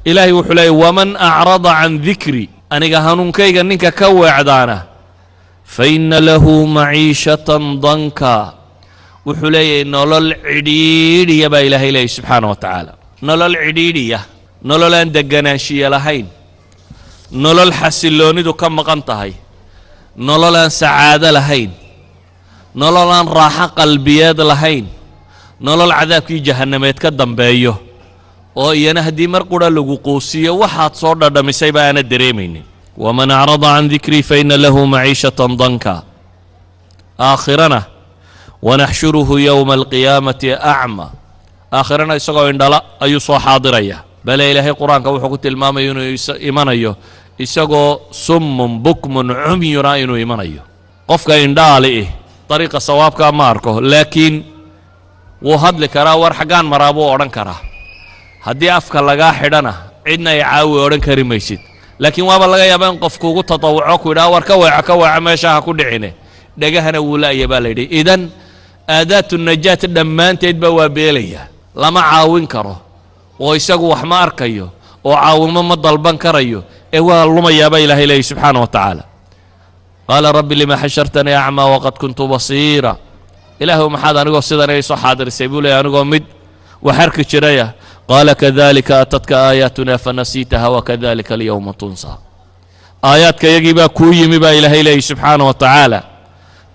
Ilaahay wuxuu leeyay: "ومن أعرض عن ذكري", aniga hanuunkayga ninka ka weecdaana, "فإن له معيشة ضنكا", wuxuu leeyahay nolol cidhiidhiya baa Ilaahay leeyay subxaana wa tacaala. Nolol cidhiidhiya, nolol aan deganaanshiya lahayn, nolol xasilloonidu ka maqan tahay, nolol aan sacaado lahayn, nolol aan raaxo qalbiyeed lahayn, nolol cadaabkii jahannameed ka dambeeyo, oo iyana haddii mar qura lagu quusiyo waxaad soo dhadhamisayba aanad dareemaynin. "ومن أعرض عن ذكري فإن له معيشة ضنكا". Aakhirana "ونحشره يوم القيامة أعمى", aakhirana isagoo indhala ayuu soo xaadiraya. Bale Ilaahay Qur-aanka wuxuu ku tilmaamaya inuu imanayo isagoo صم بكم عمي na inuu imanayo. Qofka indhaali ih dariiqa sawaabkaa ma arko, laakiin wuu hadli karaa. "War, xaggaan maraa?" buu odhan karaa. Haddii afka lagaa xidhana, cidna ay caawi odhan kari maysid. Laakiin waaba laga yaabaa in qof kuugu tatawuco, ku yidhaha: "War, ka weeco, ka weeco, meesha ha ku dhicine." Dhegahana wuu la'ya baa la yidhi. إذن أداة النجاة dhammaanteedba waa beelaya. Lama caawin karo, oo isagu wax ma arkayo, oo caawimo ma dalban karayo, ee waa lumayaaba. Ilaahay leeyahy subxaana wa tacaala: "قال رب لم حشرتني أعمى وقد كنت بصيرا". "Ilaahu, maxaad anigoo sidan ay soo xaadirisay?" buu leeyay, "anigoo mid wax arki jiraya?" "قال كذلك أتتك آياتنا فنسيتها وكذلك اليوم تنسى". "Aayaadka yagii baa kuu yimi," baa Ilaahay leeyay subxaana wa tacaala,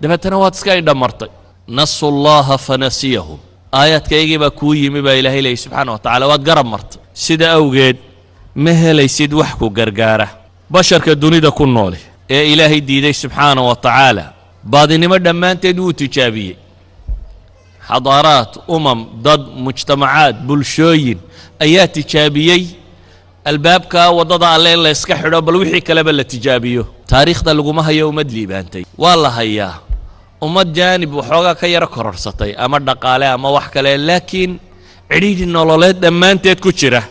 "dabeetana waad iska indhamartay." "نسوا الله فنسيهم". "Aayaadka yagii baa kuu yimi," baa Ilaahay leeyay subxaana wa tacala, "waad garab martay." Sida awgeed ma helaysid wax ku gargaara. Basharka dunida ku noole ee Ilaahay diiday subxaana wa tacaala baadinimo dhammaanteed wuu tijaabiyey. Xadaaraat, umam, dad, mujtamacaad, bulshooyin ayaa tijaabiyey albaabka waddada Alle in la yska xidho, bal wixii kaleba la tijaabiyo. Taariikhda laguma hayo ummad liibaantay. Waa la hayaa ummad jaanib waxoogaa ka yaro kororsatay, ama dhaqaale ama wax kale, laakiin cidhiidhi nololeed dhammaanteed ku jira.